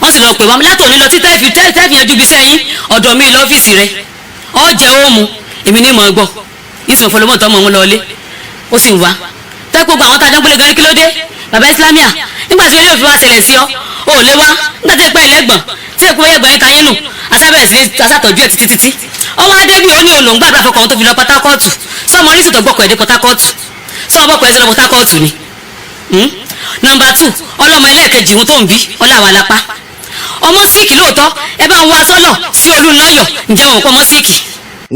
Wọ́n sì lọ pè wọ́n látòní lọ tí tẹ́ẹ̀fì tẹ́ẹ̀fì yanjú ibi sẹ́yìn ọ̀dọ̀ mi lọ́fíìsì rẹ̀ ọ jẹ́ ó mu èmi ní mọ̀ ọ́ gbọ́ ìsìn òfòlómọ̀ tọmọ òun lọlé ó sì ń wá tẹ́ gbogbo àwọn tá a jọ ń gbélé gan kí ló dé bàbá Islamia nígbà tí ilé òfin wa ṣẹlẹ̀ sí ọ ò lè wá nígbà tí èpè ẹlẹ́gbọ̀n tí èpè ẹgbọ̀n yẹn ta yín nù asábẹ̀rẹ̀ sí asátọ̀jú ẹ̀ títí títí ọwọ́ adébí ó ní òun lòún gbàdúrà fọkàn tó fi lọ pátákọ́ọ̀tù sọmọ oríṣi tó gbọ́kọ̀ ẹ̀ dé pátákọ́ọ̀tù sọmọ bọ́kọ̀ ẹ̀ sí lọ pátákọ́ọ̀tù ni. Number 2, ọlọ́mọ ẹlẹ́ẹ̀kejì ohun tó ń bí ọláwà lápá ọmọ síìkì lóòótọ́ ẹ bá ń wá sọ́lọ̀ sí Olúnlọ́yọ̀ ǹjẹ́ wọn kọ́ ọmọ síìkì.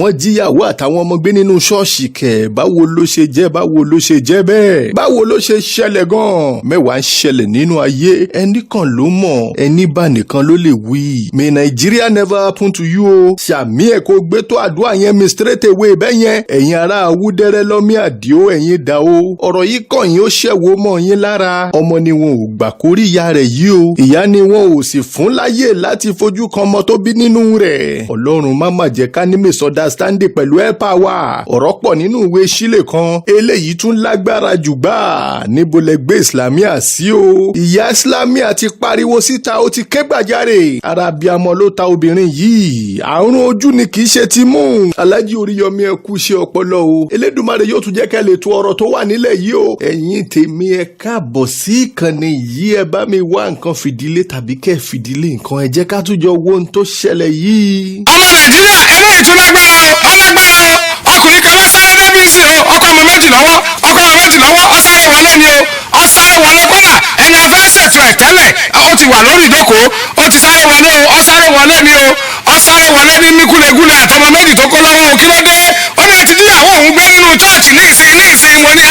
Wọ́n jíyàwó àtàwọn ọmọ gbé nínú ṣọ́ọ̀ṣì kẹ̀. Báwo ló ṣe jẹ́? Báwo ló ṣe jẹ́ bẹ́ẹ̀? Báwo ló ṣe ṣẹlẹ̀ gan-an? Mẹ́wàá ń ṣẹlẹ̀ nínú ayé, ẹnì kan ló mọ̀, ẹni bá nìkan ló lè wí. May Nigeria never happen to you o. Ṣàmì ẹ̀ kó gbé tó àdúrà yẹn mi straight away bẹ́ẹ̀ yẹn. Ẹ̀yin ará Awúdẹ́rẹ́ lọ́mí àdìo, ẹ̀yin dà o. Ọ̀rọ̀ yìí kàn yín, ó ṣẹ̀wó mọ́ yín lára. Ọmọ ni wọn ò gbà kórí ìyá rẹ̀ yìí o, ìyá ni wọn ò sì fún láyè láti fojú kan ọmọ tó bí nínú rẹ̀. Ọlọ́run má má jẹ́ ká ní misunderstanding pẹ̀lú ẹ̀pà wa. Ọ̀rọ̀ pọ̀ nínú ìwé sílẹ̀ kan, eléyìí tún lágbára jù gbà. Níbo lẹ gbé Islamia sí o? Ìyá Islamia ti pariwo síta, ó ti ké gbàjarè. Ara abiyamọ ló ta obìnrin yìí, àrùn ojú ni, kì í ṣe ti mú. Alhaji Oríyọmí, ẹ kú ṣe ọpọlọ o. Elédùmarè yóò tún jẹ́ kẹ́ lè tó ọ̀rọ̀ tó wà nílẹ̀ yìí o. Ẹ̀yin tèmi, ẹ káàbọ̀ sí ìkànnì yìí. Ẹ bá mi wá nǹkan fìdílé tàbí kẹ́ fìdílé nǹkan, ẹ jẹ́ ká tún jọ wo ohun tó ṣẹlẹ̀ yìí. Ọmọ Nàìjíríà, eléyìí tún lágbára o, ọlágbára o. Ọkùnrin kan ló sáré débi sí o, ọkọ ọmọ méjì lọ́wọ́, ọkọ ọmọ méjì lọ́wọ́, ó sáré wọlé ni o, ó sáré wọlé. Kódà ẹni afẹ́ ṣètò ẹ̀ tẹ́lẹ̀, ó ti wà lórí ìjókòó, ó ti sáré wọlé o, ó sáré wọlé ni o, ó sáré wọlé ní míkúlegúle àtọmọ méjì tó kó lọ́wọ́ o. Kí ló dé? Ó ní ti díyàwó òun gbé nínú chọ́ọ̀chì ní ìsìn ní ìsìn. Mo ní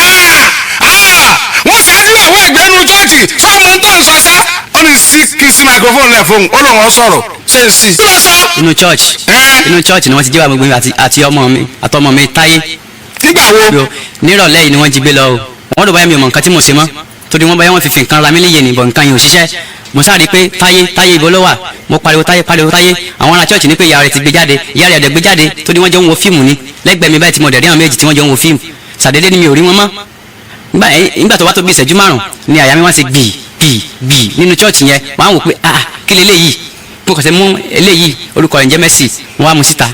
wọ́n sì á díyàwó ẹ̀gbẹ́ nínú chọ́ọ̀chì sọ́ọ̀mù tó ń sọ sá. Ó ní sí kí n sí microphone lẹ̀ fóun, ó lóun ó sọ̀rọ̀. Ṣé n sí? Kí ló sọ? Inú church. Inú church ni wọ́n ti jí wa gbogbo àti ọmọ mi, àtọmọ mi Táyé. Nígbà wo? Nírọ̀lẹ́ yìí ni wọ́n jí gbé lọ o. Wọ́n rò báyà mi ò mọ̀ nǹkan tí mo ṣe mọ́, torí wọ́n báyà wọ́n fi fi nǹkan ra mí léyè nìbọn, nǹkan yìí ò ṣiṣẹ́. Mo sáré pé Táyé, Táyé, ibo ló wà? Mo pariwo Táyé, pariwo Táyé. Àwọn ará church ní pé ìyá rẹ̀ ti gbé jáde, ìyá rẹ̀ dẹ̀ gbé jáde, torí wọ́n jọ ń wo fíìmù ni lẹ́gbẹ̀ẹ́ mi báyìí, tí mo dẹ̀ rí àwọn méjì tí wọ́n jọ ń wo fíìmù. Sàdédé ni mi ò rí wọn mọ́. Nígbà tó wá tó bí ìṣẹ́jú 5 ni àyà mi wá ṣe gbì gbì gbì nínú church yẹn. Wọ́n á wò pé, ah, kí leléyìí? Mo kàn ṣe mú eléyìí, orúkọ rẹ̀ ń jẹ́ Mercy, wọ́n á mú síta.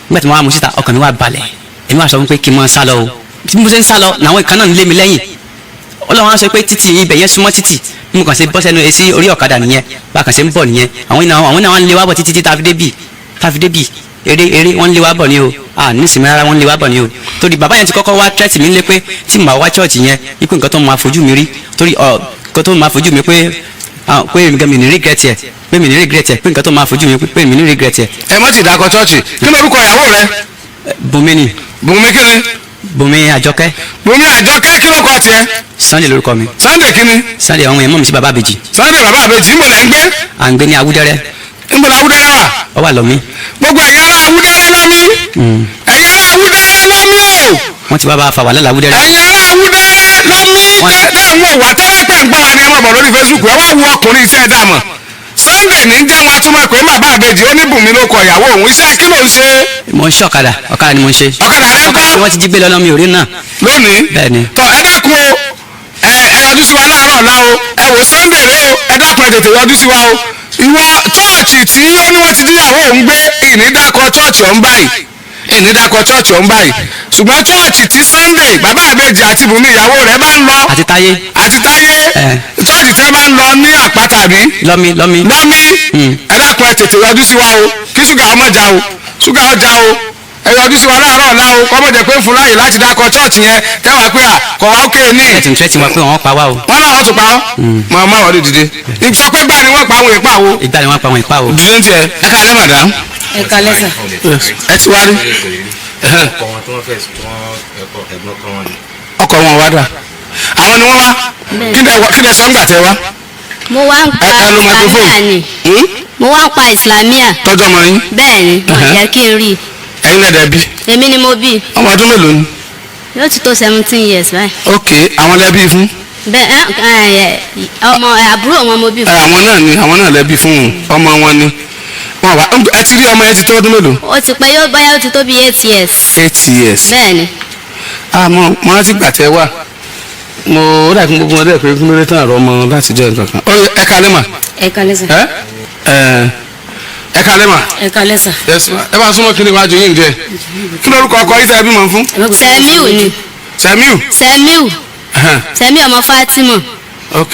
Nígbà tí wọ́n á mú síta, ọkàn mi wá balẹ̀. Èmi wá sọ fún pé kí n máa sá lọ o. Tí mo ṣe ń sá lọ làwọn ìkan náà ń lé mi lẹ́yìn. Ọlọ́run á sọ pé títì ibẹ̀ yẹn súnmọ́ títì. Bí mo kàn ṣe bọ́ sẹ́nu sí orí ọ̀kadà nìyẹn, bá a kàn ṣe ń bọ̀ nìyẹn. Àwọn náà wọ́n ń lé wá bọ̀ títí tí tá a fi dé bì. Eré eré wọ́n ń lé wá bọ̀ ni o. À nísìnyí rárá, wọ́n ń lé wá bọ̀ ni o, torí bàbá yẹn ti kọ́kọ́ wá threat mi lé pé tí màá wá church yẹn, ikú nǹkan tó máa fojú mi rí, torí ọ nǹkan tó máa fojú mi pé èmi gan mi ní regret ẹ̀, pé mi ní regret ẹ̀, pé nǹkan tó máa fojú mi pé mi ní regret ẹ̀. Ẹ mọ̀ ti dákọ̀ chọ́ọ̀chì. Kí lórúkọ ìyàwó rẹ? Bùnmi ni. Bùnmi kí ni? Bùnmi Àjọkẹ́. Bùnmi Àjọkẹ́. Kí ló kọ tiẹ̀? Sunday lórúkọ mi. Sunday kí ni? Sunday, àwọn èèyàn mọ̀ mi sí Bàbá Àbèjì. Sunday Bàbá Àbèjì. Ńbọ̀ lẹ́ ń gbé? À ń gbé ní Awúdẹ́rẹ́. Ńbọ̀ làwúdẹ́rẹ́ wà? Ó wà lọ́mí. Gbogbo ẹ̀yin ará Awúdẹ́rẹ́ lọ́mí, ẹ̀yin ará Awúdẹ́rẹ́ lọ́mí o. Wọ́n ti wá bá a fa wàhálà l'Awúdẹ́rẹ́. Ẹ̀yin ará Awúdẹ́rẹ́ lọ́mí tẹ́ ń wò wá tẹ́lẹ̀ pẹ̀ ń gbọ́ wa ni, ẹ máa bọ̀ lórí Facebook, ẹ wá wo ọkùnrin iṣẹ́ dà mọ̀. Sunday ní jẹ́ wọn atúmọ̀ pé Bàbá Àbèjì. Ó ní Bùnmi ló kọ ìyàwó òun. Iṣẹ́ kí ló ń ṣe? Mo ń ṣọ̀kadà, ọ̀kadà ni mo ń ṣe. Ọ̀kadà rẹ ń kọ́? Ọ̀kadà ni wọ́n ti jí gbé lọ́nà, mi ò rí náà. Lónìí? Bẹ́ẹ̀ni. Tọ, ẹ dákun o, ẹ yọjú sí wa láàárọ̀ ọ̀la o. Ẹ wò Sunday rẹ o, ẹ dákun, ẹ tètè yọjú sí wa o. Ìwọ chọ́ọ̀chì tí ó ní wọ́n ti díyàwó òun gbé, ìnídàkọ chọ́ọ̀chì ọ̀hún báyìí, ìnídàkọ chọ́ọ̀chì ọ̀hún báyìí, ṣùgbọ́n chọ́ọ̀chì tí Sunday Bàbá Àbèjì àti Bùnmi ìyàwó rẹ̀ bá ń lọ àti Táyé. Àti Táyé. Chọ́ọ̀chì tí wọ́n bá ń lọ ní Àpáta àbí? Lọ́mí, Lọ́mí. Lọ́mí. Ẹ dákun, ẹ tètè yọjú sí wa o, kí ṣúgà ọmọ já o, ṣúgà ọjà o. Ẹ yọjú sí wa láàárọ̀ ọ̀la o, kọ́mọ̀ jẹ́ pé ń fún láàyè láti dákọ̀ chọ́ọ̀chì yẹn tẹ́wàá pé à kọ̀ wá ókè ní. Ẹ ti ń tẹ́tí wọn pé wọ́n pa wá o. Wọ́n náà wọ́n tún pa ọ́ mọ̀ ọ́ máa wọ́n dìde sọ pé gbà ni wọ́n pa àwọn ìpa wo. Ìgbà ni wọ́n pa àwọn ìpa o. Dìde ń tiẹ̀. Ẹ káalẹ́, madam. Ẹ kalẹ́ sà. Ẹ ti wá rí? Ọkọ wọn tí wọ́n fẹ́ tí wọ́n ẹ̀kọ́ ẹ̀gbọ́n kan wọn ni. Ọkọ wọn wá dà? Àwọn ni wọ́n wá. Kí lẹ sọ ń gbà tẹ wá? Mo wá ń pa Ẹ lo microphone. Islamia ni. Mo wá ń pa Islamia. Tọ́jú ọmọ yín? Bẹ́ẹ̀ ni, wọ́n jẹ́ kí n rí i. Ẹ̀yin lẹ́dẹ̀ bí? Èmi ni mo bí. Ọmọ ọdún mélòó ni? Yóò ti tó 17 years báyìí. Ok, àwọn lẹ́bí fún? Bẹ́ẹ̀, ẹ ẹ ọmọ ẹ, àbúrò wọn mo bí Ẹ fún. Àwọn náà ni, àwọn náà lẹ́bí fún un. Ọmọ wọn ni wọn wá. Ẹ ti rí ọmọ yẹn ti tó ọdún mélòó? Ó ti pẹ́, yóò báyà ó ti tó bí 8 years. 8 years? Bẹ́ẹ̀ ni. Ah, mo rántí gbà tẹ wá, mo ó dà kí gbogbo wọn dẹ̀ pé kí ló dé tán àrọ ọmọ láti jẹ́ nǹkan kan. Ó yẹ, ẹ kalẹ́ mà. Ẹ kalẹ́ sà. Ẹ Ẹ kalẹ́ mà. Ẹ kalẹ́ sà. Yes ma, ẹ bá súnmọ́ kí ni iwájú yín díẹ̀. Kí lórúkọ ọkọ yìí tẹ́ ẹ bímọ fún? Sẹ̀míù ni. Sẹ̀míù. Sẹ̀míù. Sẹ̀míù ọmọ Fatima. Ok,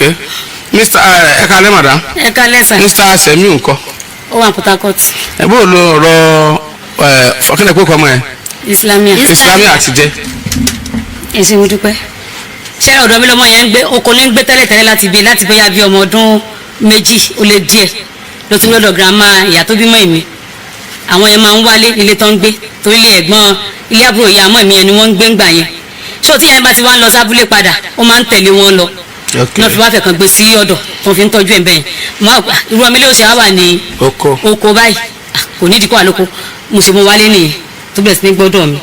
Mr ẹ kalẹ́ madam. Ẹ kalẹ́ sà. Mr Sẹ̀míù ńkọ́? Ó wà ní Port Harcourt. Ẹ bó lo ọ̀rọ̀ ẹ fọkànlẹ̀ pé kọ́ ọmọ ẹ. Islamia. Islamia àti jẹ́. Ẹ ṣé, mo dúpẹ́. Ṣé ọ̀dọ̀ mi lọmọ yẹn ń gbé? Oko ní ń gbé tẹ́lẹ̀tẹ́lẹ̀ láti bí láti bóyá bí ọmọ ọdún 2 ó lé díẹ̀ ló tún lọ́dọ̀ girama ìyá tó bímọ èmi. Àwọn yẹn máa ń wálé ilé tó ń gbé torí ilé ẹ̀gbọ́n ilé àbúrò ìyá àmọ́ mi yẹn ni wọ́n ń gbé ńgbà yẹn. Ṣé o tí yẹn bá ti wá ń lọ sábúlé padà, ó máa ń tẹ̀lé wọn lọ. Náà fi wá fẹ̀ kàn gbé sí ọ̀dọ̀ tó fi ń tọ́jú ẹ̀ bẹ́ẹ̀. Irú ọmọ ilé òṣèré wà ní oko báyìí, kò nídìí kó wà lóko. Mo sì mú wálé nìyẹn tó bẹ̀rẹ̀ sí ní gbọ́dọ̀ mi.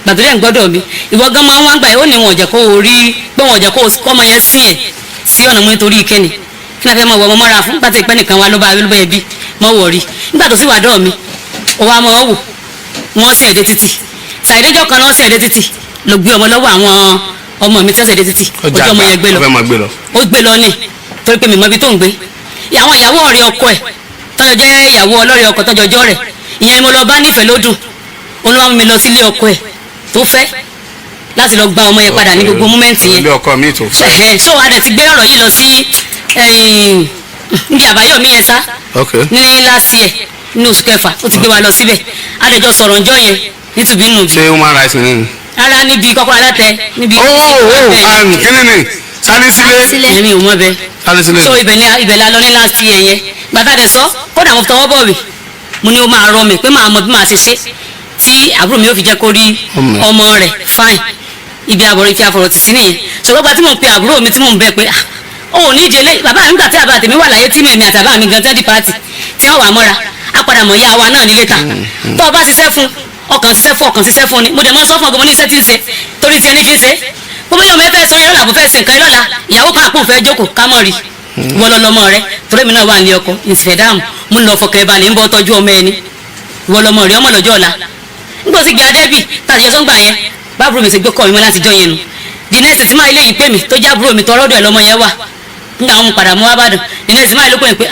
Gbàdúrà ń gbọ́dọ̀ mi, ìwọ gan máa ń wá gbà yìí, ó ní wọn ò jẹ́ kó o rí pé wọn ò jẹ́ kó o kọ́mọ yẹn sí ẹ̀ sí ọ̀nà mú nítorí ìkẹ́ni kí náà fẹ́ máa wọ ọmọ mọ́ra fún gbàtẹ́ ìpẹ́ nìkan wa ló bá ló bá ẹbí mọ́ wọ̀ rí. Nígbà tó sì wà dọ́ mi, ó wá máa wò wọ́n sì ẹ̀dẹ́ títì sàìdẹ́jọ́ kan náà sì ẹ̀dẹ́ títì lọ gbé ọmọ lọ́wọ́ àwọn ọmọ mi tẹ́sẹ̀ ẹ̀dẹ́ títì ojú ọmọ yẹn gbé lọ, ó gbé lọ ní torí pé mi mọ ibi tó ń gbé. Àwọn ìyàwó ọ̀rẹ́ ọkọ ẹ̀ tọ́jọ́ jẹ́ ìyàwó ọlọ́rẹ́ ọkọ tọ́jọ́ jọ́ rẹ̀ ìyẹn ni mo lọ bá nífẹ̀ẹ́ lódùn. Olúwa mú mi lọ sílé ọkọ ẹ̀ tó fẹ́ láti lọ gba ọmọ yẹn padà ní gbogbo múmẹ́ǹtì yẹn. Ilé ọkọ mi tó fẹ́. So a dẹ̀ ti gbé ọ̀rọ̀ yìí lọ sí níbi àbáyọ̀mí yẹn sá ní last year ní oṣù kẹfà, ó ti gbé wa lọ síbẹ̀. A dẹ̀ jọ sọ̀rọ̀ ǹjọ́ yẹn nítubí nù. Ṣé human rights ni? Rárá, níbi kọ́kọ́rọ́ alátẹ níbi. Ó kíni ni Sani sílé. Èmi ò mọ̀ bẹ́ẹ̀. Sani sílé. So ibẹ̀ ni ibẹ̀ la lọ ní last year yẹn. Gbàtà dẹ̀ sọ kódà mo tọwọ́ bọ̀ wì, mo ní ó máa rọ mi pé máa mọ bí màá ṣe ṣe tí àbúrò mi yóò fi jẹ́ kó rí ọmọ rẹ̀ fine. Ibi àbọ̀rọ̀ ìfi àfọ̀rọ̀ tì sí nìyẹn. Ṣùgbọ́n gba tí mò ń pe àbúrò mi tí mò ń bẹ pé ó ní ìdílé bàbá mi, nígbà tí àbá tèmi wà láyé tí mèmí àti àbá mi gan tẹ́ndì pàtì tí wọ́n wà mọ́ra, á padà mọ̀ ìyá wa náà nílé ta tó o bá ṣiṣẹ́ fún ọkàn ṣiṣẹ́ fún ọkàn ṣiṣẹ́ fún ni. Mo dẹ̀ mọ́ sọ fún ọgbọ́n mo ní iṣẹ́ tí ń ṣe torí ti ẹni fi ń ṣe gbogbo yóò mẹ́fẹ́ sọ yẹn lọ́la, àbò fẹ́ ṣe nǹkan lọ́la, ìyàwó kan àpò fẹ́ jókòó ká mọ̀ rí wọ́n lọ lọ́mọ rẹ torí mi náà wà ní ọkọ ìsìfẹ́ dáàmú mo ń lọ fọkàn ẹ̀ balẹ̀ ń bọ́ tọ́jú ọmọ ẹni wọ́n lọ́mọ rẹ ọmọ lọ́jọ́ ọ̀la. Nígbà tí gbé adébì tàbí ẹjọ́ ń gbà yẹn bábúrò mi ṣe gbé kọ́ mi mọ́ láti jọ yẹn nu. The next tí máa ilé yìí pè mí tó jẹ́ àbúrò mi tọrọ́dọ̀ ẹ̀ lọ́mọ yẹn wà nígbà wọn padà mú wá bàdàn. The next máa ló pè mí pé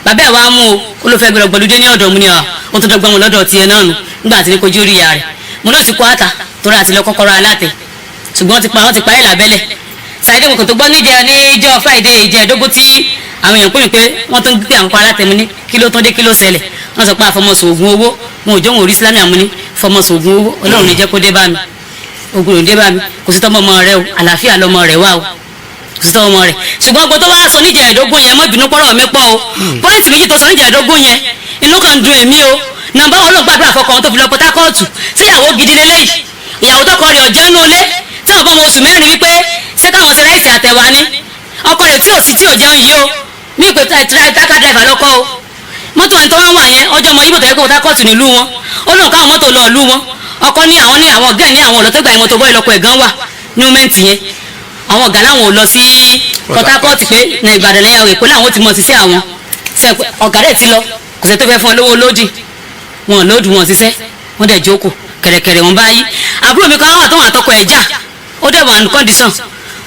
bàbá ẹ̀ wá mú o, ó ló fẹ́ gbẹ̀rọ̀ gbọ̀lúdé ní ọ̀dọ̀ mu ni ọ̀ ó tún dọ́gbọ́n mu lọ́dọ̀ tiẹ̀ náà nù. Nígbà tí ní kojú rí ìyá rẹ̀ mo ló ti kó àtà torí àti lọ kọ́kọ́rọ́ alátẹ, ṣùgbọ́n wọ́n ti parí lábẹ́lẹ̀. Ṣàìdé mo kò tó gbọ́ níjẹ níjọ́ Friday ìjẹ́ẹ̀dógún tí àwọn èèyàn pè mí pé wọ́n tún gbé àwọn kọ́ alátẹ. Mu ní kí ló tún dé, kí ló ṣẹlẹ̀? Wọ́n sọ pé àfọmọ́sọ ògùn owó wọn ò jóun orí Islamia. Mu ní fọmọsọ ògùn owó, Ọlọ́run ní jẹ́ kó dé bá mi, ogun ò dé bá mi. Kò sí tọmọ ọmọ rẹ o, àlàáfíà lọmọ rẹ wà o, kò sí tọmọ ọmọ rẹ. Ṣùgbọ́n gbogbo tó wá sọ níjẹ̀ẹ́dógún yẹn, mọ́ ìbínú pọ́rọ̀ mi pọ̀ o. Point méjì tó sọ níjẹ̀ẹ́dógún yẹn, inú kan dùn èmi o. Nàmbá wọn ló gbàdúrà fọkàn tó fi lọ Port Harcourt síyàwó gidi lélẹ́yìí, ìyàwó tọkọ rẹ̀ ọ̀jẹ́ nú ilé tí wọn bá ọmọ oṣù 4 wípé ṣé káwọn ṣe rice àtẹ̀wá ní ọkọ rẹ̀ tí ò sí tí ò jẹun yìí o. Ní ìpè tanker driver lọ́kọ́ o, mọ́tò ẹni tó wá wà yẹn ọjọ́ ọmọ Ibo tó yẹ kó Port Harcourt nílùú wọn, ó lóun káwọn mọ́tò lọ ìlú wọn. Ọkọ ní àwọn ní àwọn ọ̀gá ẹ̀ ní àwọn ọ̀lọ́tẹ́gbà yẹn, mọ́tò bọ́ ìlọ́kọ̀ ẹ̀ gan wà ní moment yẹn. Àwọn ọ̀gá làwọn ò lọ sí Port Harcourt pé ní Ìbàdàn lẹ́yìn Èkó làwọn ti mọ̀ sí sí àwọn ọ̀gá rẹ̀ ti lọ. Kò sẹ́ tó fẹ́ fún ọ lówó lódì wọn lódù wọn ṣiṣẹ́, wọn dẹ̀ jókòó kẹ̀rẹ̀kẹ̀rẹ̀ wọn báyìí. Àbúrò mi kan wà tó wọn àtọkọ ẹ̀ jà, ó dẹ̀ wà ní condition,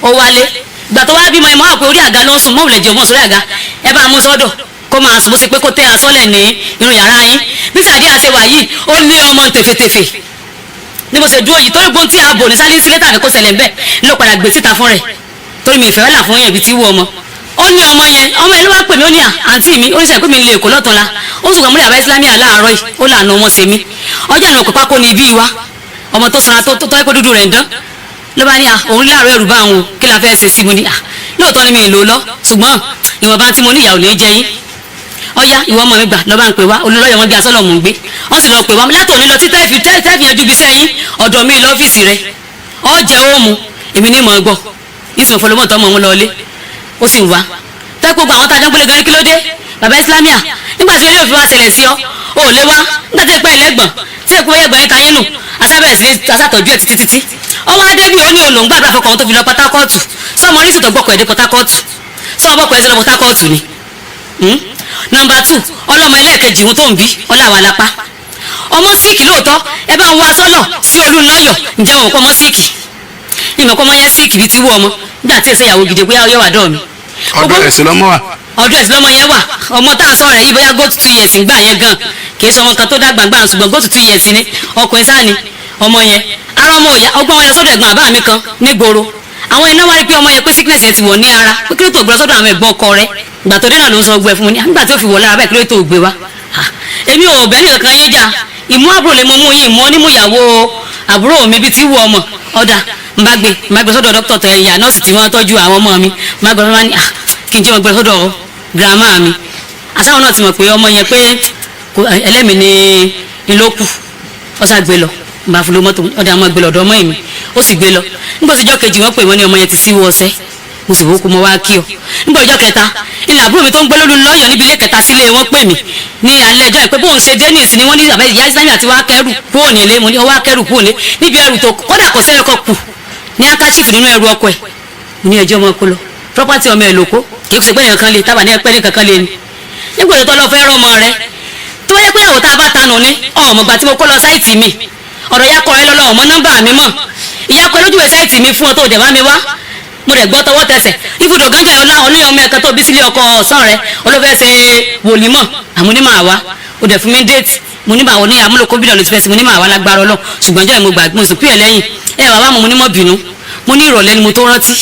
ó wálé. Ìgbà tó wá bímọ ẹ mọ́ àpò orí àga ló ń sùn, mọ́wùlẹ̀ jẹ́ ọmọ sórí àga, ẹ bá mú sọ́dọ̀ kó máa sùn, bó ṣe pé kó tẹ́ aṣọ́lẹ̀ ní inú yàrá yín. Bí sàdí àṣẹ wà yìí, ó lé ọmọ tẹ̀fẹ̀tẹ̀fẹ̀ ní bó ṣe dúró yìí torí gbóhùn tí a bò ní sálí sílé tàbí kó ṣẹlẹ̀ ńbẹ̀ ló padà gbé síta fún rẹ̀ torí mi ìfẹ́ wà fún yẹn ibi tí wú ọmọ. Ó ní ọmọ yẹn, ọmọ yẹn ló wá pè mí, ó ní àǹtí mi, ó ní sẹ́yìn pé mi lè kó lọ́tún la, ó sì wà múlẹ̀ àbá Islamia láàárọ̀ yìí, ó lànà wọn ṣe mí ọjọ́ àná kò pákó ní ibi wa ọmọ tó sanra tó tọ́ ẹ̀kọ́ dúdú rẹ̀ ń dán ló bá ní à òun láàárọ̀ ẹ̀rù bá àwọn o, kí la fẹ́ ṣe sí? Mo ní à lóòótọ́ ni mi lò lọ, ṣùgbọ́n ìwọ̀nba tí mo ní ìyàwó ní jẹ yín. Ọyá ìwọ ọmọ mi gbà lọ́ba ń pè wá olùlọ́yọ̀ wọn gbé asọ́lọ̀ mò ń gbé, wọ́n sì lọ pè wá. Látòní lọ tí tẹ́ẹ̀fì yanjú ibi iṣẹ́ yín, ọ̀dọ̀ mi lọ́fíìsì rẹ̀ ọ jẹ́ ó mu èmi ní mọ̀ gbọ́ ìsìn òfòlómọ̀ tọmọ òun lọlé. Ó sì ń wá tẹ́ gbogbo àwọn tájọ́ ń gbélé gan. Kí ló dé bàbá Islamia nígbà tí ilé òfin wa ṣẹlẹ̀ sí ọ ò lé wá nígbà tí ẹ̀pẹ́ ẹlẹ́gbọ̀n tí èkó ẹ̀gbọ́n yẹn ta yín nù asábẹ̀rẹ̀ sí asátọ̀jú ẹ̀ títí títí ọwọ́ adébí. Ó ní òun lòún gbàdúrà fọkàn tó fi lọ Port Harcourt. Sọmọ oríṣi tó gbọ́kọ̀ ẹ̀ dé Port Harcourt, sọmọ bọ́kọ̀ ẹ̀ sí lọ Port Harcourt ni. Number two, ọlọ́mọ ẹlẹ́ẹ̀kejì ìhun tó ń bí ọláwà lápá ọmọ sick lóòótọ́. Ẹ bá ń wá sọ́lọ̀ sí Olúńlọ́yọ̀. Ǹjẹ́ wọn kọ́ ọmọ sick ìmọ̀ kọ́ ọmọ yẹn sick bíi ti wú ọmọ nígbà tí èsè ìyàwó gidi bóyá ọyọ́ wà dọ̀ mi. Ọ̀dọ̀ ẹ̀sìn lọ́mọ wà. Ọdún ẹ̀sìn lọ́mọ yẹn wà. Ọmọ tá à ń sọ̀rọ̀ yìí bóyá go to 2 years ńgbà yẹn gan, kì í sọ ọmọ kan tó dàgbà gbà, ṣùgbọ́n go to 2 years ni. Ọkùnrin sáà ni ọmọ yẹn. Ara ọmọ òyà ọgbọ́n wọn lọ sọ́dọ̀ ẹ̀gbọ́n àbá mi kan nígboro. Àwọn iná wá rí pé ọmọ yẹn, pé sickness yẹn ti wọ̀ ní ara, pé kí ló tó gbé lọ sọ́dọ̀ àwọn ẹ̀gbọ́n ọkọ rẹ̀? Ìgbà tó dé náà ló ń sọ gbẹ fún mi ní nígbà tí ó fi wọ̀ lára bẹ́ẹ̀. Kí ló tó gbé wa? Èmi ò bẹ́ẹ̀ nìkan kan yín jà. Ìmú àbúrò lè mọ mú yín, ìmú onímú ìyàwó àbúrò mi bíi ti wù ọmọ. Ọ̀dà ń bá gbé sọ́dọ̀ dókítà tẹ ìyá nọ́ọ̀sì tí wọ́n tọ́jú àwọn ọmọ mi. Ń bá gbé wọn ní kí n jẹ́ wọn gbé sọ́dọ̀ girama mi. Àtàwọn náà ti mọ̀ pé ọmọ yẹn pé ẹlẹ́mìí ni ló kù. Ó sá gbé lọ, ń bá fún ló mọ́tò. Ọ̀dà ọmọ gbé lọ ọ̀dọ̀ ọmọ mi, ó sì gbé lọ. Nígbà tí ìjọ́ kejì wọ́n pè wọ́n ní ọmọ yẹn ti síwọ́ ọsẹ́. Mo sì wò kó mo wá kí ọ. Nígbà ọjọ́ kẹta, ilẹ̀ àbúrò mi tó ń gbé lólu lọ́yọ̀ níbi ilé kẹta sílé wọn pè mí ní alẹ́ ẹjọ́ yẹn pé bóun ṣe dé ní ìsìn ni wọ́n ní àbẹ́ ìyá Islámì àti wá kẹ́rù kúrò nílé. Mo ní ọwọ́ kẹ́rù kúrò nílé níbi ẹrù tó kódà kò sẹ́yọ kan kù ní handkerchief nínú ẹrù ọkọ ẹ̀. Mo ní ẹjọ́ ọmọ kó lọ, property ọmọ ẹ̀ lóko, kì í ṣe pé èèyàn kan lè tábà ní ẹpẹ́ ní kankan lè ní. Nígbà tó lọ fẹ́ rọmọ rẹ tó yẹ pé àwọn tá a bá tanù ní ọmọ ìgbà tí mo kó lọ site mi, ọ̀rọ̀ ìyá kọ rẹ lọ́lọ́, ọmọ nọ́mbà mi mọ̀, ìyá kọ lójú site mi fún ọ tó dẹ̀ bá mi wá. Mo dẹ̀ gbọ́ tọwọ́ tẹsẹ̀ ibùdó gánjọ́ yẹn ọlá ọmọ ẹ̀kan tó bí sílé ọkọ ọ̀sán rẹ olófẹ́ ṣe wòlímọ̀. Àmọ́ onímọ̀ àwa ó dẹ̀ fún mi date. Mo ní màá ní àmúlò kóbìnrin ló ti fẹ́ sí. Mo ní màá wá lágbára Ọlọ́run, ṣùgbọ́n jẹ́ mo gbà mo sì pè é lẹ́yìn ẹ bàbá mo ní mọ̀ bínú. Mo ní ìrọ̀lẹ́ ni mo tó rántí,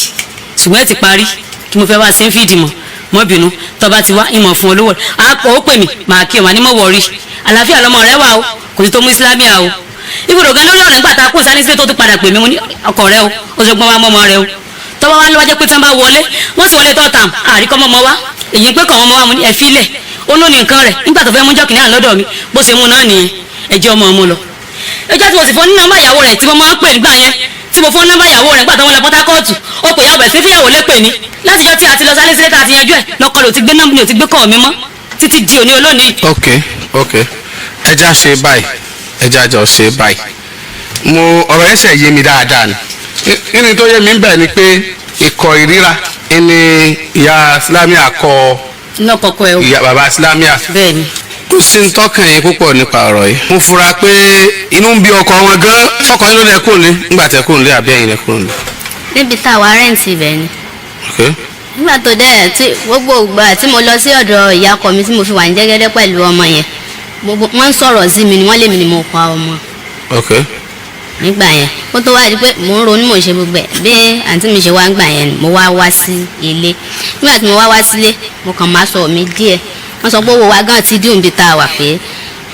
ṣùgbọ́n ẹ ti parí kí mo fẹ́ wá sí ń fìdí mọ̀ mọ́ bínú. Tó bá ti wá ìmọ̀ fún olówó àpò ó pè mí, màá kí ọ, màá ní mọ̀ wọ̀rí, àlàáfíà lọmọ rẹ wà o, kò sí tó mú Islamia o. Ibùdó gan lórí ọ̀rọ̀ nígbà tá a kó sáré sílé tó tún padà pè mí. Mo ní ọkọ rẹ o, ó sọ gbọ́n wá mọ́mọ́ rẹ o. Tọ́wọ́ wá lọ́wọ́ jẹ́ pé tí wọ́n bá wọlé, wọ́n sì wọlé tọ́ta àríkọ́ mọ́mọ́ wá èyí pé kàn wọ́n mọ́ wá. Mo ní ẹ fílẹ̀, ó ló ní nǹkan rẹ̀ nígbà tó fẹ́ mú jọ́kìnrin àná lọ́dọ̀ mi, bó ṣe mú náà nìyẹn. Ẹjọ́ ọmọ ọmọ lọ ẹjọ́ tí mo sì fún ní nọ́mbà ìyàwó rẹ̀ tí mo máa ń pè nígbà yẹn, tí mo fún nọ́mbà ìyàwó rẹ̀ nígbà tó wọn lọ Port Harcourt, ó pè ìyàwó rẹ̀ sí fíyàwó lépè ní. Látijọ́ tí a ti lọ sálé sílé tá a ti yanjú ẹ̀ lọ́kọ ló ti gbé nọ́mbà mi, ò ti gbé kọ́ mi mọ́ títí di òní olónìí. Ok, ẹ já ṣe báyìí, ẹ já jọ ṣe báyìí. Mo ọ̀rọ̀ yẹn ṣe yé mi dáadáa ni. Nínú tó yé mi ń bẹ̀ ni pé ikọ̀ ìríra ni ìyá Islamia kọ lọ́kọ̀ọ́kọ́ ẹ o. Ìyá bàbá Islamia. Bẹ́ẹ̀ni. Kò sí ń tọ́kàn yín púpọ̀ nípa ọ̀rọ̀ yìí. Mo fura pé inú ń bí ọkọ wọn gan. Sọkọ yín ló ní ẹ kúrò ní nígbà tẹ kúrò nílé, àbí ẹ̀yin lẹ kúrò nílé? Níbi tá a wá rent ibẹ̀ ni. Ok. Nígbà tó dẹ̀ tí gbogbo ìgbà tí mo lọ sí ọ̀dọ̀ ìyá ọkọ mi tí mo fi wà ní Jẹ́gẹ́dẹ́ pẹ̀lú ọmọ yẹn, gbogbo wọ́n ń sọ̀rọ̀ sí mi ni, wọ́n lé mi ni mo pa ọmọ Ok. nígbà yẹn. Kó tó wá di pé mò ń ronú, mò ń ṣe gbogbo ẹ̀, bí àǹtí mi ṣe wá ń gbà yẹn ni mo wá wá sí ilé. Nígbà tí mo wá wá sílé, mo kàn máa sọ mi díẹ̀. Wọ́n sọ pé owó wa gan ti dùn bí tá a wà, pé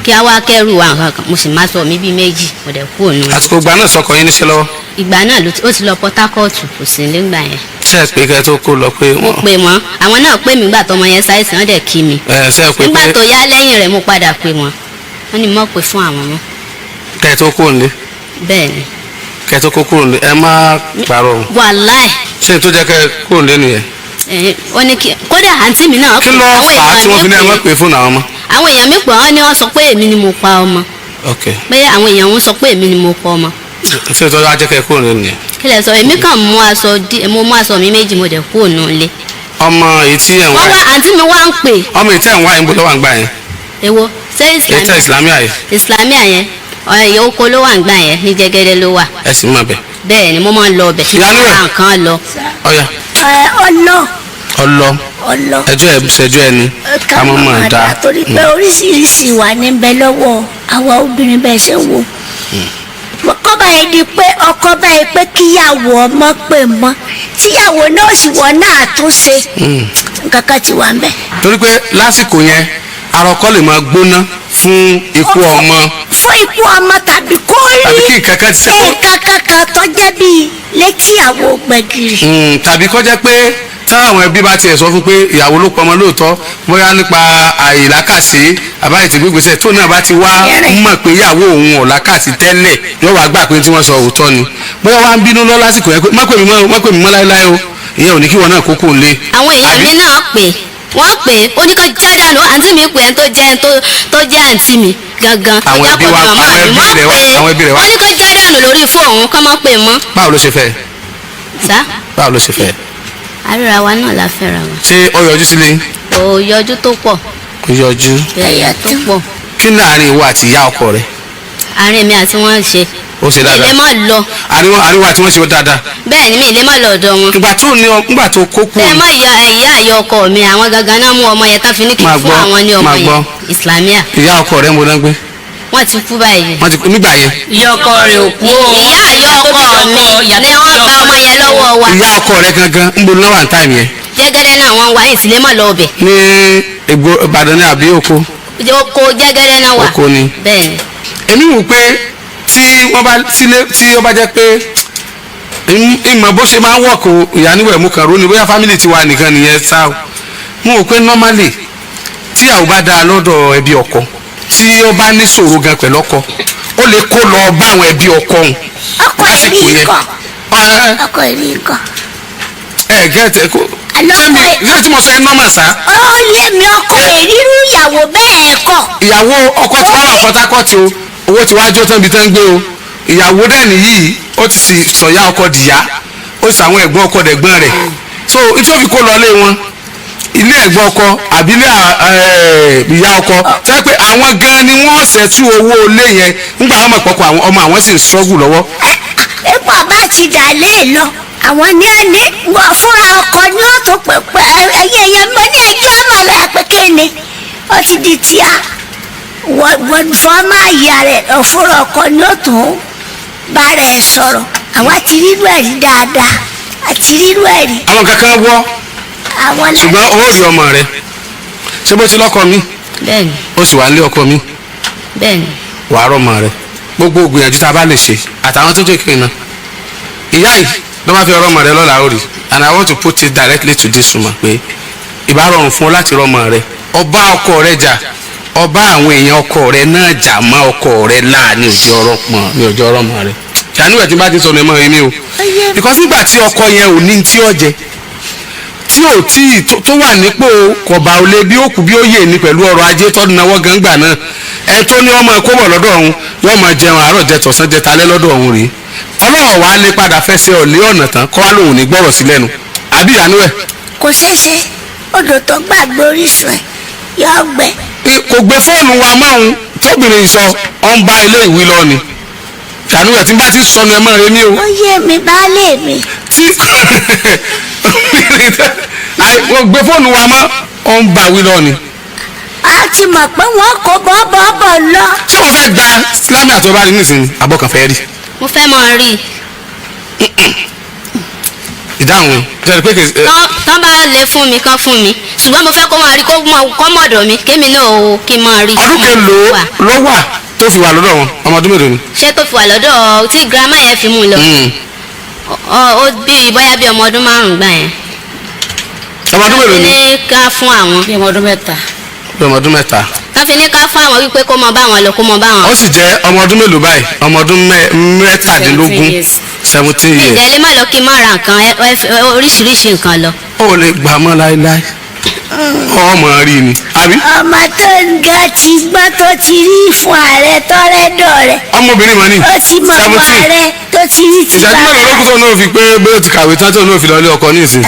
kí a wá kẹ́rù wa nǹkan kan. Mo sì máa sọ mi bíi méjì, mo dẹ̀ kúrò nù. Àsìkò ìgbà náà, sọkọ yín níṣẹ́ lọ́wọ́? Ìgbà náà ló ti ó ti lọ Port Harcourt, kò sí nígbà yẹn. Ṣe é pé kẹ́ tó kó lọ pé Mo wọ́n pè wọ́n, àwọn náà pè mí gbà tọmọ yẹn ṣàìsàn, wọ́n dẹ̀ kí mi. Ẹ ṣe é pé Nígbà pé tó yá lẹ́yìn rẹ̀, mo padà pè wọ́n, wọ́n ní mọ̀ pé fún àwọn mọ́. Kẹ́ tó kó nílé? Bẹ́ẹ̀ ni. Kẹ́ tó kó kúrò nílé, ẹ má parọ́ o. Wàláì. Ṣé n tó jẹ́ kẹ́ kúrò nílé nìyẹn? Ẹ̀, ó ní kí kódà àǹtí mi náà Kí ló àwọn fà á tí wọ́n fi ní ẹ má mi pè fóònù àwọn ọmọ? Àwọn èèyàn mi pọ̀, wọ́n ní wọ́n sọ pé èmi ni mo pa ọmọ. Ok. Pé àwọn èèyàn ń sọ pé èmi ni mo pa ọmọ. Ṣé tó wá jẹ́ kẹ́ kúrò nílé nìyẹn? Kí lẹ sọ? Èmi kàn mú aṣọ mo mú aṣọ mi méjì, mo dẹ̀ kúrò nù ilé. Ọmọ èyí tí ẹ̀ ń wá Wọ́n wá yìí, àǹtí mi wá ń pè. ọmọ èyí tí ẹ̀ ń wá yìí, ń bọ́ lọ́wọ́ àgbà yẹn? Èwo ṣé? Èyí tẹ́ Islamia. Islamia yìí. Islamia yẹn, ọ̀rẹ́ oko ló wà ń gbà yẹn, ní Jẹ́gẹ́dẹ́ ló wà. Ẹ sì mọ̀ bẹ́ẹ̀. Bẹ́ẹ̀ ni, mo máa ń lọ ọbẹ̀. Ìyanu rẹ̀. Nǹkan lọ. Ọ̀ya. Ẹ ọlọ. Ọlọ. Ọlọ. Ẹjọ́ ẹ ṣẹjọ́ ẹni ká mọ̀ mọ̀ dá. Torí pé oríṣiríṣi wà níbẹ̀ lọ́wọ́ àwa obìnrin bẹ́ẹ̀ ṣe ń wò. Kọ́ báyìí di pé ọkọ báyìí pé kíyàwó ọmọ pè mọ́, tíyàwó náà sì wọ́n náà tún ṣe nǹkan kan ti wà ń bẹ̀. Torí pé lásìkò yẹn, ara ọkọ lè máa gbóná fún ikú ọmọ. Fún ikú ọmọ tàbí kó rí Tàbí kí nǹkan kan ti ṣe nǹkan kankan tó jẹ́ bíi létí àwo gbẹ̀gìrì. Tàbí kó jẹ́ pé táwọn ẹbí bá tiẹ̀ sọ fún pé ìyàwó ló pọmọ lóòótọ́, bóyá nípa àìlákàsí àbáyé tí gbégbèsè tó náà bá ti wá mọ̀ pé ìyàwó òun ò lákàsí tẹ́lẹ̀, yóò wá gbà pé tí wọ́n sọ òótọ́ ni. Bóyá wá ń bínú lọ lásìkò yẹn pé má pè mí mọ́, má pè mí mọ́ láéláé o, ìyẹn ò ní kí wọn náà kókó lé. Àwọn èèyàn mi náà pè, wọ́n pè, ó ní kó já dànù. Àǹtí mi pè, ẹni tó jẹ́ ẹni tó jẹ́ àǹtí mi gangan tó Àwọn jẹ́ ẹbí wa- àkọ́bí màmá àwọn mi, ẹbí wọ́n rẹ̀ wá- pè, àwọn ẹbí rẹ̀ wá. wọ́n ní kó já dànù lórí fóònù, kó má pè mọ́. Báwo ló ṣe fẹ́? Sá? Báwo ló ṣe fẹ́? Àríra wa náà la fẹ́ra wa. Ṣé ó yọjú sílé yín? Kò yọjú tó pọ̀. Kò yọjú. Bẹ́ẹ̀, tó pọ̀. Kí ní àárín ìwọ àti ìyá ọkọ rẹ? Àárín mi àti wọn ṣe Ó ṣe Mi dáadáa. lè má lọ. Àríwá tí wọ́n ṣe dáadáa. Bẹ́ẹ̀ ni, mi lè má lọ ọ̀dọ̀ wọn. Ìgbà tó ní nígbà tó kó kú. Tẹ́ ẹ mọ́ ìyá ìyá ìyá ọkọ mi, àwọn gangan náà mú ọmọ yẹn tán fi ní kí n Máa fún gbọ́, àwọn ní ọmọ máa gbọ́. yẹn. Islamia. Ìyá ọkọ rẹ̀ ń bo náà gbé? Wọ́n ti kú báyìí. Wọ́n ti kú nígbà yẹn? Ìyá ọkọ rẹ̀ ò kú o. Ìyá ìyá ọkọ mi ni wọ́n gba ọmọ yẹn lọ́wọ́ wa. Ìyá ọkọ rẹ̀ gangan ń bo náà wà ní táìmù yẹn? Jẹ́gẹ́dẹ́ náà wọ́n wá, ìsìlẹ̀ má lọ ọbẹ̀. Ní Ègbò Ìbàdàn ní àbí oko? Oko Jẹ́gẹ́dẹ́ náà wà. Oko ni. Bẹ́ẹ̀ ni. Èmi wò pé tí wọ́n bá sílé, tí ó bá jẹ́ pé ìmọ̀ bó ṣe máa ń wọ̀kọ̀ ìyá níwẹ̀ mú kan róní, bóyá family tiwa nìkan nìyẹn sá o. Mo wò pé normally, tí àwọn bá dáa lọ́dọ̀ ẹbí ọkọ, tí ó bá ní ṣòro gan pẹ̀lú ọkọ, ó lè kó lọ bá àwọn ẹbí ọkọ òun Ọkọ lásìkò ẹ̀rí yẹn. ikọ̀. Ẹ Ọkọ ẹ̀rí ikọ̀. ẹ gẹ́tẹ̀ kó Àlọ́ ṣé mi ọkọ ẹ̀- ṣé tí mo sọ ẹ normal sá? Ó yé mi, ọkọ ìrírú ìyàwó bẹ́ẹ̀ kọ̀. Ìyàwó ọkọ tí wàá wà Port Harcourt o, owó tí wàá jó tán ibi tán ń gbé o. Ìyàwó dẹ̀ nìyí, ó ti sì sọ̀yà ọkọ dìyà, ó sì àwọn ẹ̀gbọ́n ọkọ dẹ̀gbọ́n rẹ̀, so tí ó fi kó lọ lé wọn, ilé ẹ̀gbọ́n ọkọ àbí ilé ìyá ọkọ, tẹ́ pé àwọn gan ni wọ́n ṣẹ̀tú owó ilé yẹn nígbà àwọn ọmọ ìpọ̀kọ̀ àwọn ọmọ àwọn sì ń struggle lọ́wọ́. Ipò bá ti dà lé lọ, àwọn ní ẹni wọ́n fúnra ọkọ ní ó tó pẹpẹ ẹyẹ ẹyẹ mọ ní ẹjọ́ àmàlà pé kéne ó ti di tíá wọ́n fọ́ máa yà rẹ̀ fúnra ọkọ ní ó tó bá rẹ̀ sọ̀rọ̀. Àwọn ti rírú ẹ̀rí dáadáa, àti rírú ẹ̀rí. Àwọn kankan wọ́. Àwọn Ṣùgbọ́n owó rí ọmọ rẹ̀, ṣé bó ti lọ́kọ mi? Bẹ́ẹ̀ ni. Ó sì wà nílé ọkọ mi. Bẹ́ẹ̀ ni. Wàá rọmọ rẹ. Gbogbo ògbìyànjú tá a bá lè ṣe àtàwọn tó jẹ́ kí n na ìyá yìí ló máa fi ọ̀rọ̀ ọmọ rẹ lọ́la ó rí. And I want to put it directly to this woman pé ìbá rọrùn fún ọ láti rọmọ rẹ, ọba ọkọ rẹ jà, ọba àwọn èèyàn ọkọ rẹ náà jà mọ́ ọkọ rẹ láàánú òjò ọ̀rọ̀ pọ̀n ní òjò ọ̀rọ̀ ọmọ rẹ ṣàánú ẹ̀. Tí n bá ti sọnù ẹ̀ mọ́ èmi o, because nígbà tí ọkọ yẹn ò ní tí ó jẹ, tí ò tí tó wà nípò kọ̀bà ò lè bí ó kú bí ó yè ní pẹ̀lú ọrọ̀ ajé tó náwó gangba náà, ẹ tó ní ọmọ kó bọ̀ lọ́dọ̀ ọ̀hún, yóò máa jẹun àárọ̀, jẹ tọ̀sán, jẹ talẹ́ lọ́dọ̀ ọ̀hún rèé. Ọlọ́run wàá lè padà fẹsẹ̀ ọ̀lẹ́ ọ̀nà tán kọ́ wá lòun ní gbọ́rọ̀ sí lẹ́nu àbí ìyanu ẹ̀. Kò ṣeé ṣe, odò tó gbàgbé orísun ẹ̀ yọ gbẹ. Kò gbé fóònù wa mọ́ òun tóbìnrin sọ ọ́n bá ilé ìwé lọ ni. Ìyanu ẹ̀, tí n bá ti sọnù ẹ̀ mọ́ rẹ ní o. Ó yé mi, baálé mi. Tí kò gbé fóònù wa mọ́, ọ́n bá wí lọ ni. A ti mọ̀ pé wọ́n kó bọ́ọ̀bọ̀ọ̀bọ̀ lọ. Ṣé wọ́n fẹ́ gba Islami àtọ́ba rí nísìnyí, abọ́kàn fẹ́ rí? Mo fẹ́ máa rí i. Ìdáhùn jẹ́ pé kì í. Tán bá lè fún mi, kán fún mi, ṣùgbọ́n mo fẹ́ kó máa rí, kó mọ̀ ọ̀dọ̀ mi, kémi náà o kí n máa rí. Ọdún kelòó Wà. ló wà tó fi wà lọ́dọ̀ wọn? Ọmọ ọdún mélòó ni? Ṣé tó fi wà lọ́dọ̀ tí girama yẹn fi mú un lọ? Ó bí bóyá bí ọmọ ọdún 5 gbà yẹn. Ọmọ ọdún mélòó ni? Ní ká fún àwọn. Bí ọmọ ọdún 3. Bí ọmọ ọdún 3. Tán fi ní ká fún àwọn wípé kó mọ bá wọn lọ, kó mọ bá wọn. Ó sì jẹ́ ọmọ ọdún mélòó báyìí? Ọmọ ọdún 17. Years. 17 years. Ǹjẹ́ lè má lọ kí n má ra nǹkan oríṣiríṣi nǹkan lọ. Ó lè gbà mọ́ láéláé, ọmọ rí ni àbí? Ọmọ tó ń ga ti gbọ́n, tó ti rí fún ààrẹ tọ́rẹ́dọ̀ rẹ̀. Ọmọbìnrin mọ̀ ní Ó ti mọ ọmọ 17. ààrẹ tó ti rí ti Ìṣẹ́jú mélòó ló kù tó náà fi pé bóyá ó ti kàwé tán tó náà fi lọ ilé ọkọ ní ìsìn?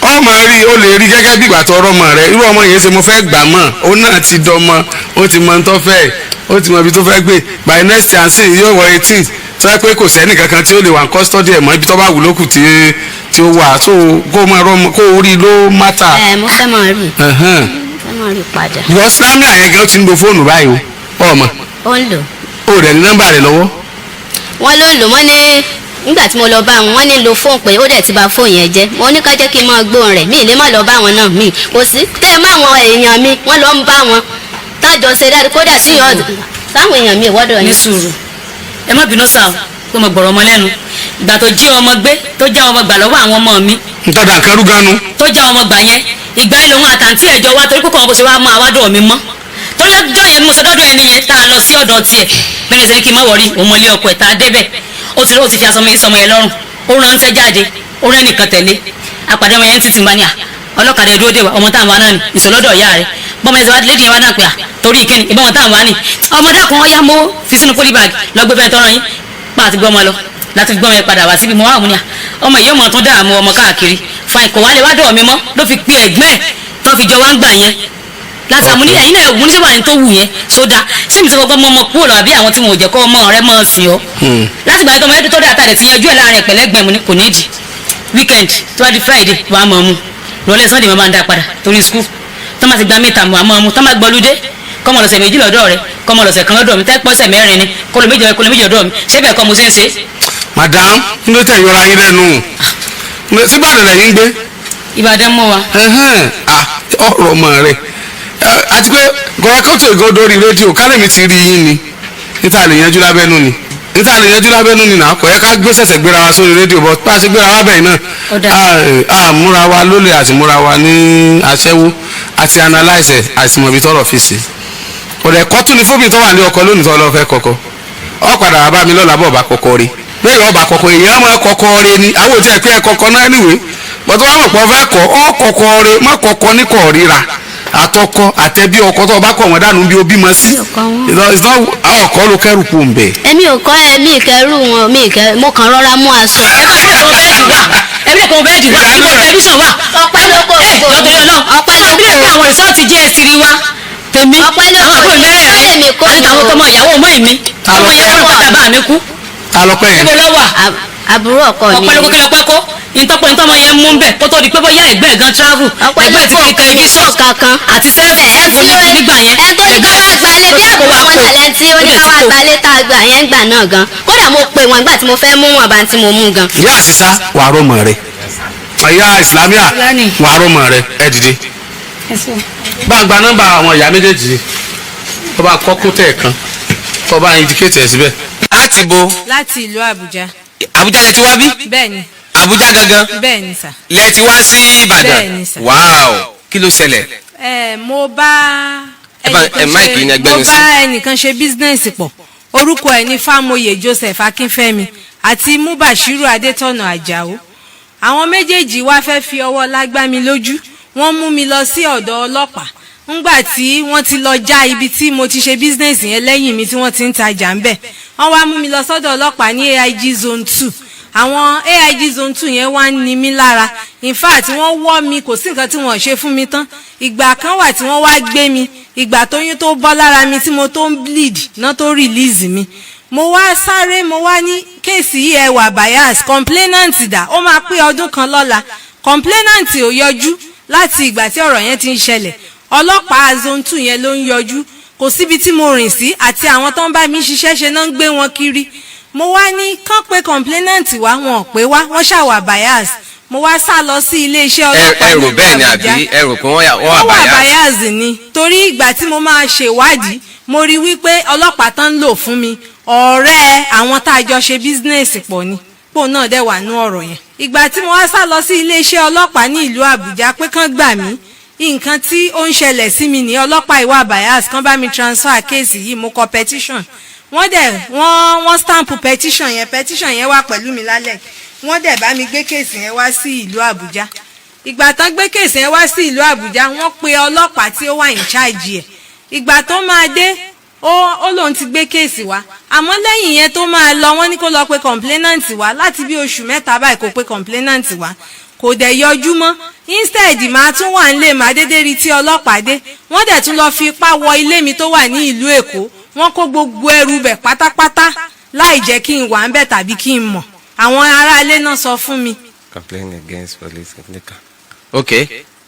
Ọmọ rí, ó lè rí gẹ́gẹ́ bí ìgbà tó ọrọ̀ rẹ. Irú ọmọ yẹn ṣe mo fẹ́ gbà mọ́, ó náà ti dọmọ, ó ti mọ ohun tó fẹ́, ó ti mọ ibi tó fẹ́ gbé. By next year sí yóò wọ 18, tó yẹ pé kò sẹ́ni kankan tí ó lè wà ní custody ẹ̀ mọ́. Ibi tó bá wù lókù tí ó wà, so kó máa rọmọ kó orí ló matter. Ẹ mo fẹ́ máa rí, mo fẹ́ máa rí padà. Because Islami àyẹn gan ti ń lo fóònù báyìí o, ọmọ. Ó ń lò. Ó rẹ̀ ní nọ́mbà rẹ̀ lọ́wọ́. Wọ́n ló ń lò. Wọ́n ní nígbà tí mo lọ bá wọn, wọ́n ní lo fóònù pé ó dẹ̀ ti bà fóònù yẹn jẹ́. Mo ní ká jẹ́ kí n máa gbóhùn rẹ̀, mi ì lè má lọ bá wọn náà, mi kò sí tẹ́ ẹ má àwọn èèyàn mi, wọ́n lọ ń bá wọn tájọ ṣe dáadáa, kódà tí yọ táwọn èèyàn mi ìwọ́dọ̀ Ní yín. sùúrù, ẹ má bínú sáà pé mo gbọ̀rọ̀ ọmọ lẹ́nu. Ìgbà tó jí ọmọ gbé, tó já ọmọ gbà lọ́wọ́ àwọn ọmọ mi, Ntọ́da nǹkan rú ganu. Tó já ọmọ gbà yẹn, ìgbà yẹn lòun àtàntí ẹ̀jọ̀ wa, torí kókò wọn kò ṣe wá mọ àwádọ́ mi mọ́, torí ọjọ́ yẹn ni mo sọ dọ́dọ̀ ẹni yẹn tá a lọ sí ọ̀dọ̀ tiẹ̀. Bẹ́ẹ̀ ni sẹ́ni kí n má wọrí òun mọ ilé ọkọ ẹ̀ tá a débẹ̀, ó ti fi aṣọ mi sọmọ yẹn lọ́rùn, ó ránṣẹ́ jáde, ó rẹ́ nìkan tẹ̀lé apàdé ọmọ yẹn títí bá ní à ọlọ́kadà ẹ̀ dúró dé wa. Ọmọ táwọn wa náà ni ìsọlọ́dọ̀ ìyá rẹ̀ bọ́mọ ẹ̀sẹ̀ wa lédi yẹn wá náà pé à torí ìkíni ìbọn táwọn wa ni ọmọdé kan ọyá mọ́ fi sínú polybag lọ gbé fẹ́ tọrọ yín pa àti gbọ́mọ lọ láti fi gbọ́mọ yẹn padà wá síbi. Mo wá òun ni à ọmọ yìí ọmọ tún dààmú ọmọ káàkiri fain, kò wá lè wá dọ̀ mi mọ́, ló fi pe ẹ̀gbẹ́ ẹ̀ tó fi jọ wá ń gbà yẹn. Láti àmú ní ẹ̀yin náà, mo ní sábà ní tó wù yẹn sódà sí mi sọ fọgbọ́n mọ́ ọmọ kúrò lọ àbí àwọn tí mo jẹ́ kọ́ ọmọ rẹ mọ́ sí ọ. Láti gbà tó ọmọ yẹn tó dé àtàlẹ̀ ti yanjú ẹ̀ láàrin ẹ̀pẹ̀lẹ́gbẹ̀ẹ́, mo ní kò ní ìdí weekend. Tó bá di Friday, wàá mọ̀ mu rọlẹ́, Sunday mo máa ń dá padà torí school. Tó máa ti gba mẹ́ta, wàá mọ̀ mu. Tó máa gbọ́lúdé, kọ́mọ lọ́sẹ̀ 2 lọ́dọ̀ rẹ, kọ́mọ lọ́sẹ̀ kan lọ́dọ̀ mi, tẹ́ pọ́sẹ̀ 4 ni kọ́lọ́ méjì, kọ́lọ́ méjì lọ́dọ̀ mi. Ṣé bẹ́ẹ̀ kọ́ mo ṣe ń ṣe? Madam, n ló tẹ̀ yọra yín lẹ́nu síbàdàn lẹ́yìn gbé? Ìbàdàn mọ́ wa. Ẹhẹ́n, ah, ọ̀rọ̀ ọmọ rẹ̀. Àti pé gọ́yàkọ́tò ìgò dórí rédíò kálẹ̀mí ti rí yín ni níta lè yanjú lábẹ́nú ni, níta lè yanjú lábẹ́nú ni náà. Kò yẹ ká gbé sẹ̀sẹ̀ gbéra wa sórí rédíò bọ́ bá a ṣe gbéra wa bẹ́ẹ̀ náà. Ó dáa. A múra wa lólè àti múra wa ní aṣẹ́wó àti analyse àti mọ̀bí tọrọ fi sí. Ọ̀rẹ́ kọ́ tún ni fóbi tó wà ní ọkọ lónìí tó lọ fẹ́ kọ́kọ́ ọ padà wá bá mi lọ́la bọ̀ bá kọ́kọ́ rí bẹ́ẹ̀ ọba kọ́kọ́ èèyàn máa kọ́kọ́ rí ni àwọn òtí ẹ̀ pé ẹ kọ́kọ́ náà anyway, bọ́tọ́ wà mọ̀ pọ̀ fẹ́ kọ́ ọ kọ́kọ́ rí má kọ́kọ́ ní kọ́ ríra àtọkọ àtẹbí ọkọ tó o bá kọ̀ wọ́n dànù bí o bímọ sí. Mi ò kọ́ wọn. It's not àwọn ọkọ ló kẹ́rù kù ń bẹ̀. Èmi ò kọ́ ẹ, mi ìkẹrù wọn, mi ìkẹ, mo kàn rọra mú aṣọ. Ẹbí lè kọ́ bẹ́ẹ̀dì wà, ẹbí lè tẹlifíṣàn wà. Ọpẹ́ ló kó Ẹ gbogbo. lọ́tọ̀ yọ náà. Ọpẹ́ ló Ẹbí lè kó. kọ́ àwọn result JS wa tèmi. Ọpẹ́ ló Àwọn kó. àbúrò mẹ́rẹ̀ẹ̀rin Ṣé èmi kọ́ àti ni tàwọn o? tọmọ ìyàwó ọmọ mi. Ta ló Ọmọ yẹn fẹ́? wọ́n pẹ́ bàbá mi kú. Ta ló pẹ́ yẹn? Níbo ló wà? Àbúrò ọkọ mi. Ọpẹ́ ló kó, kí lọ pẹ́ kó ìtọ́pọ̀ ìtọ́mọ yẹn mú bẹ̀ kó tó di pé bóyá ẹ̀gbẹ́ ẹ̀ gan travel. Ọpẹ́ ló Ẹgbẹ́ ti kó fi tẹlifíṣàn kankan. àti sẹ́ẹ̀fù nígbà yẹn. Ẹ tó ní ká wá gbalé bí àbúrò wọn náà lẹ́ni tí ó ní ká wá gbalé tá a gbà yẹn gbà náà gan. Kódà mo pè wọ́n gbà tí mo fẹ́ mú wọn bá tí mo mú gan. Ìyá àṣìṣá, wàá rọmọ rẹ. Ìyá ìsìlámíà, Fúlàní. wàá rọmọ rẹ. Ẹ dìde, bá a gba nọ́mbà àwọn ìyá méjèèjì tó bá kọ́kún tẹ̀ kan tó bá indicate ẹ̀ síbẹ̀. Láti bo? Láti ìlú Àbújá. Àbújá lẹ ti wá bí? Bẹ́ẹ̀ni. Àbújá gangan? Bẹ́ẹ̀ni sà. Lẹ ti wá sí Ìbàdàn? Bẹ́ẹ̀ni sà. Wow, kí ló ṣẹlẹ̀? Ẹ mo bá Ẹ bá- ẹ mic yìí ni ẹgbẹ́nu mo sí. bá ẹnìkan ṣe business pọ̀. Orúkọ ẹ̀ ní Fámoyè Joseph Akínfẹ́mi àti Mubashiru Adétọ̀nà Àjàó. Àwọn méjèèjì wá fẹ́ fi ọwọ́ lágbá mi lójú. Wọ́n mú mi lọ sí ọ̀dọ̀ ọlọ́pàá ńgbà tí wọ́n ti lọ já ibi tí mo ti ṣe business yẹn lẹ́yìn mi tí wọ́n ti ń tajà ń bẹ̀. Wọ́n wá mú mi lọ sọ́dọ̀ ọlọ́pàá ní AIG Zone 2. Àwọn AIG Zone 2 yẹn wá ń ni mí lára. In fact, wọ́n wọ́ mi, kò sí nǹkan tí wọ́n ṣe fún mi tán. Ìgbà kan wà tí wọ́n wá gbé mi, ìgbà tóyún tó bọ́ lára mi tí mo tó ń bleed náà tó release mi. Mo wá sáré, mo wá ní case yìí ẹ wà bias. Complainant dà? Ó máa pé ọdún kan lọ́la, complainant ò yọjú. Láti ìgbà tí ọ̀rọ̀ yẹn ti ń ṣẹlẹ̀, ọlọ́pàá Zone 2 yẹn ló ń yọjú. Kò síbi tí mo rìn sí àti àwọn tó ń bá mi ṣiṣẹ́ ṣe náà ń gbé wọn kiri. Mo wá ní kán pé complainant wá, wọn ò pé wá, wọ́n ṣàwà bias. Mo wá sá lọ sí iléeṣẹ́ Ẹ ọlọ́pàá ẹ rò nílùú bẹ́ẹ̀ ni Àbújá. Àbí ẹ rò pé wọ́n wà Wọ́n wà bias? Bias ni, torí ìgbà tí mo máa ṣèwádìí, mo rí wípé ọlọ́pàá tán ń lò fún mi, ọ̀rẹ́ àwọn tá a jọ ṣe business pọ̀ ni, pò náà dẹ̀ wà nú ọ̀rọ̀ yẹn. Ìgbà tí mo wá sá lọ sí iléeṣẹ́ ọlọ́pàá ní ìlú Àbújá pé kán gbà mí, nǹkan tí ó ń ṣẹlẹ̀ sí mi ní ọlọ́pàá ìwà bias, kán bá mi transfer case yìí. Mo kọ petition, wọ́n dẹ̀ wọ́n stamp petition yẹn. Petition yẹn wà pẹ̀lú mi lálẹ́. Wọ́n dẹ̀ bá mi gbé case yẹn wá sí ìlú Àbújá. Ìgbà tán gbé case yẹn wá sí ìlú Àbújá, wọ́n pe ọlọ́pàá tí ó wà in charge ẹ̀. Ìgbà tó máa dé, ó lóun ti gbé case wá, àmọ́ lẹ́yìn yẹn tó máa lọ, wọ́n ní kó lọ pe complainant wá. Láti bí oṣù 3 báyìí, kò pe complainant wá, kò dẹ̀ yọjú mọ́. Instead, màá tún wà nílé, màá dédé rí tí ọlọ́pàá dé. Wọ́n dẹ̀ tún lọ fi ipá wọ ilé mi tó wà ní ìlú Èkó. Wọ́n kó gbogbo ẹrù bẹ̀ pátápátá láì jẹ́ kí n wà ń bẹ̀ tàbí kí n mọ̀. Àwọn aráalé náà sọ fún mi. Complain against police nìkan. Ok,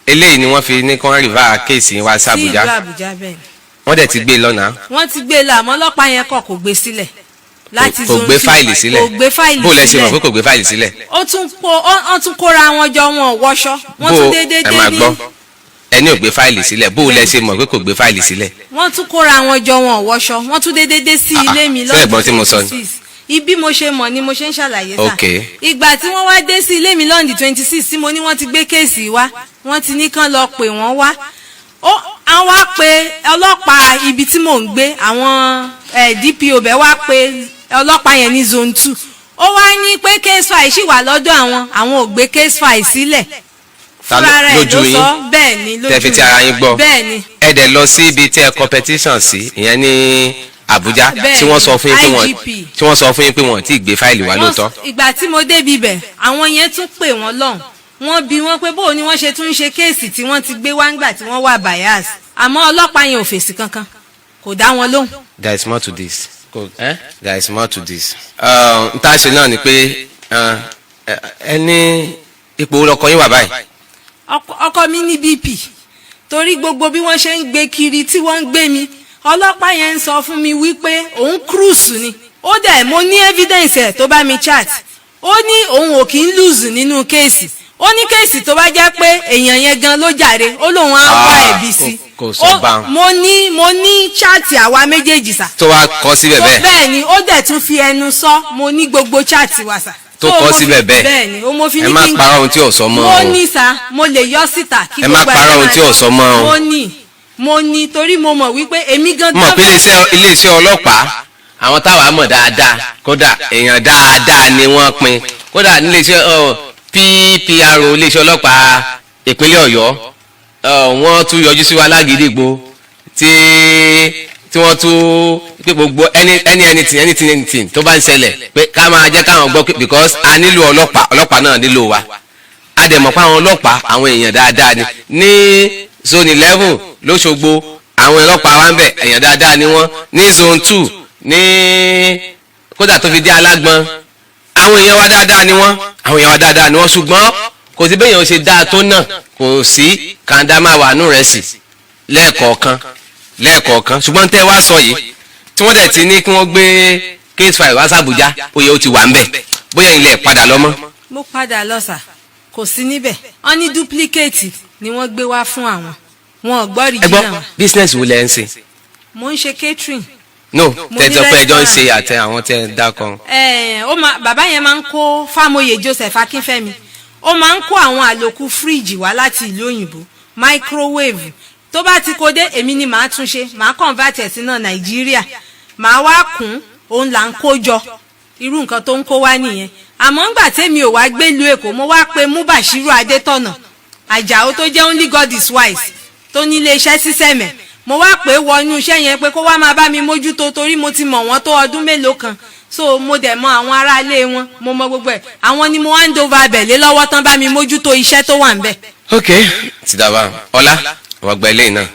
eléyìí ni wọ́n fi ní kán refer case wá sí Sí ìlú Àbújá? Àbújá, bẹ́ẹ̀ ni. Wọ́n dẹ̀ ti gbé e lọ́nà. Wọ́n ti gbé e lọ, àmọ́ ọlọ́pàá yẹn kọ̀, kò gbé sílẹ̀ láti Kò zone gbé two. fáìlì sílẹ̀? Kò gbé fáìlì Bó lẹ ṣe mọ̀ sílẹ̀. pé kò gbé fáìlì sílẹ̀? Ó tún kó ó tún kóra wọn jọ, wọn ò wọṣọ, wọ́n Bó tún déédéé ẹ dé máa ní gbọ́, ẹni ò gbé fáìlì sílẹ̀, bó lẹ ṣe mọ̀ pé kò gbé fáìlì sílẹ̀? Wọ́n tún kóra wọn jọ, wọn ò wọṣọ, wọ́n tún déédéé dé sí ilé mi Ṣé ẹ̀gbọ́n tí mo sọ ni? 26. Ibi mo ṣe mọ̀ ni mo ṣe ń ṣàlàyé sà. Ok. Ìgbà tí wọ́n wá dé sí ilé mi lọ́ndì 26 tí mo ní wọ́n ti gbé case wá, wọ́n ti ní kán lọ pè wọ́n wá. Ó àwọn wá pe ọlọ́pàá ibi tí mò ń gbé, àwọn DPO bẹ́ẹ̀ wá pe ọlọ́pàá yẹn ní Zone 2. Ó wá ní pé case file ṣì wà lọ́dọ̀ àwọn, àwọn ò gbé case file sílẹ̀. Ta Fúnra rẹ̀ lójú ló yín? sọ bẹ́ẹ̀ ni, lójú Tẹ́ fi ti ara yín gbọ́? Bẹ́ẹ̀ ni. Ẹ dẹ̀ lọ sí ibi tí ẹ kọ petition sí, ìyẹn ní Àbújá? Bẹ́ẹ̀ Tí wọ́n sọ fún yín pé wọ́n IGP. Tí wọ́n sọ fún yín pé wọ́n ti gbé fáìlì wá lóòótọ́? Ìgbà tí mo débi ibẹ̀, àwọn yẹn tún pè wọ́n lọ́hùn. Wọ́n bi wọ́n pé bóò ni wọ́n ṣe tún ń ṣe case tí wọ́n ti gbé wá ńgbà tí wọ́n wà bias. Àmọ́ ọlọ́pàá yẹn ò fèsì kankan, kò dá wọn lóhùn. There is more to this. Eh? There is more to this. N ta ṣe náà ni pé ẹni ipò lọkọ yín wà báyìí? Ọkọ mi ní BP, torí gbogbo bí wọ́n ṣe ń gbé kiri tí wọ́n ń gbé mi, ọlọ́pàá yẹn ń sọ fún mi wípé òun cruise ni. Ó dẹ̀ mo ní evidence ẹ̀ tó bá mi chat. Ó ní òun ò kí ń lose nínú case. Ó ní case tó bá jẹ́ pé èèyàn yẹn gan ló jàre, ó lóun á wá ẹ̀bi sí. Kò sọ báun. Mo ní chat àwa méjèèjì sà. Tó wá kọ síbẹ̀ bẹ́ẹ̀? Bẹ́ẹ̀ ni, ó dẹ̀ tún fi ẹnu sọ. Mo ní gbogbo chat wa sà. Tó kọ síbẹ̀ bẹ́ẹ̀? Bẹ́ẹ̀ ni, ó mo fi Ẹ ní má kí n parọ́ ohun tí ò sọ mọ́ mo o. ní sà, mo lè yọ síta kí Ẹ má gbogbo parọ́ ayé ohun máa tí ò sọ mọ́ o. Mo ní torí mo mọ̀ wípé èmi gangan Mọ̀ pé iléeṣẹ́ ọlọ́pàá, àwọn táwa mọ̀ dáadáa, kódà èèyàn dáadáa ni wọ́n pin. Kódà níléeṣẹ́ PPRO, iléeṣẹ́ ọlọ́pàá ìpínlẹ̀ Ọ̀yọ́, wọ́n tún yọjú sí wa lágídígbò tí wọ́n tún pé gbogbo anything, anything, anything tó bá ń ṣẹlẹ̀, pé ká máa jẹ́ káwọn gbọ́ pé because a nílò ọlọ́pàá, ọlọ́pàá náà nílò wa. A dẹ̀ mọ̀ pé àwọn ọlọ́pàá, àwọn èèyàn dáadáa ni. Ní Zone 11 lÓṣogbo, àwọn ọlọ́pàá wa ń bẹ̀, èèyàn dáadáa ni wọ́n. Ní Zone 2, ní kódà tó fi dé Alágbọ̀n, àwọn èèyàn wa dáadáa ni wọ́n, àwọn èèyàn wa dáadáa ni wọ́n. Ṣùgbọ́n kò sí béèyàn ṣe dáa tó náà, kò sí kàńdá máa wà nù rẹ̀ sí lẹ́ẹ̀kọ̀ọ̀kan lẹ́ẹ̀kọ̀ọ̀kan. Ṣùgbọ́n tẹ́ wá sọ yìí, tí wọ́n dẹ̀ ti ní kí wọ́n gbé case file wá sàbújá, ó yẹ ó ti wà ń bẹ̀. Bóyá ilẹ̀ padà lọ mọ́. Mo padà lọ sà, kò sí níbẹ̀. Wọ́n ní duplicate ni wọ́n gbé wá fún àwọn, wọn ò gbọ́ Ẹ gbọ́, original. business wo lẹ ń ṣe? Mo ń ṣe catering. No. Mo ní Tẹ́tọ́ pé ẹjọ́ ń ṣe restaurant. àtẹ àwọn tẹ́ ẹ dákan. Ó máa bàbá yẹn máa ń kó, Fámọyè Joseph Akínfẹ́mi, ó máa ń kó àwọn àlòkù fíríìjì wá láti ìlú òyìnbó, microwave. Tó bá ti kó dé, èmi ni màá tún ṣe, màá convert ẹ̀ sínú Nàìjíríà, màá wá kún. Òun là ń kó jọ, irú nǹkan tó ń kó wá nìyẹn. Àmọ́ ńgbà tèmi ò wá gbélu Èkó, mo wá pe Mubashiru Adétọ̀nà Àjàó, tó jẹ́ Only God Is Wise, tó ní iléeṣẹ́ sísẹ̀mẹ̀. Mo wá pé wọnú iṣẹ́ yẹn pé kó wá máa bá mi mójútó, torí mo ti mọ̀ wọ́n tó ọdún mélòó kan, so mo dẹ̀ mọ àwọn aráalé wọn, mo mọ gbogbo ẹ̀. Àwọn ni mo hand over abẹ̀ lé lọ́wọ́ tán bá mi mójútó iṣẹ́ tó wà ń bẹ̀. Ok, ti dàbà ọlá wọ́n gba ilé náà.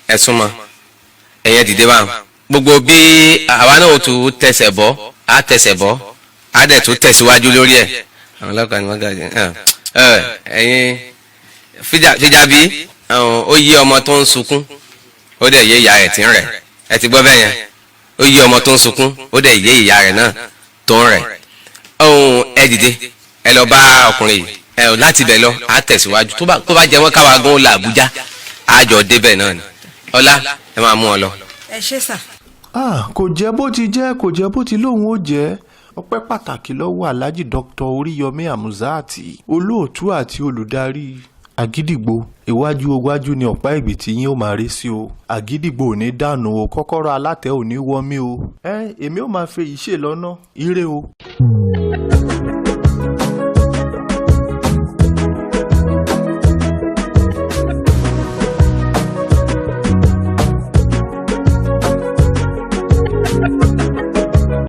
Ẹ súnmọ́, ẹ̀yẹn dìde bá gbogbo bí àwa náà ó tún tẹsẹ̀ bọ́, á tẹsẹ̀ bọ́, á dẹ̀ tún tẹ̀síwájú lórí ẹ̀. Àwọn ọlọ́pàá ni wọ́n gà jẹ́ ẹ. Ẹ̀yin fìjàbí, ó yí ọmọ tó ń sunkún, ó dẹ̀ yé ìyá rẹ̀ tí ń rẹ̀. Ẹ ti gbọ́ bẹ́ẹ̀ yẹn? Ó yí ọmọ tó ń sunkún, ó dẹ̀ yé ìyá rẹ̀ náà tó ń rẹ̀. Ọ̀hún, ẹ dìde, ẹ lọ bá ọkùnrin yìí. Ẹ ò láti bẹ̀ lọ, á tẹ̀síwájú. Tó bá jẹ́ wọ́n káwa gan la Àbújá, á jọ débẹ̀ náà ni. Ọlá, ẹ máa mú ọ lọ. Ẹ ṣé sà. Ah, kò jẹ́ bó ti jẹ́, kò jẹ́ bó ti lóun ó jẹ́. Ọpẹ́ pàtàkì lọ́wọ́ Alhaji Dr. Oríyọmí Hamzat, olóòtú àti olùdarí Àgídìgbò. Iwájú iwájú ni ọ̀pá ìgbì yín ó máa rí sí o. Àgídìgbò ò ní dànù o, kọ́kọ́rọ́ alátẹ ò ní wọ́mí o. Ẹ èmi ò máa fi èyí ṣe lọ́nà. Ire o.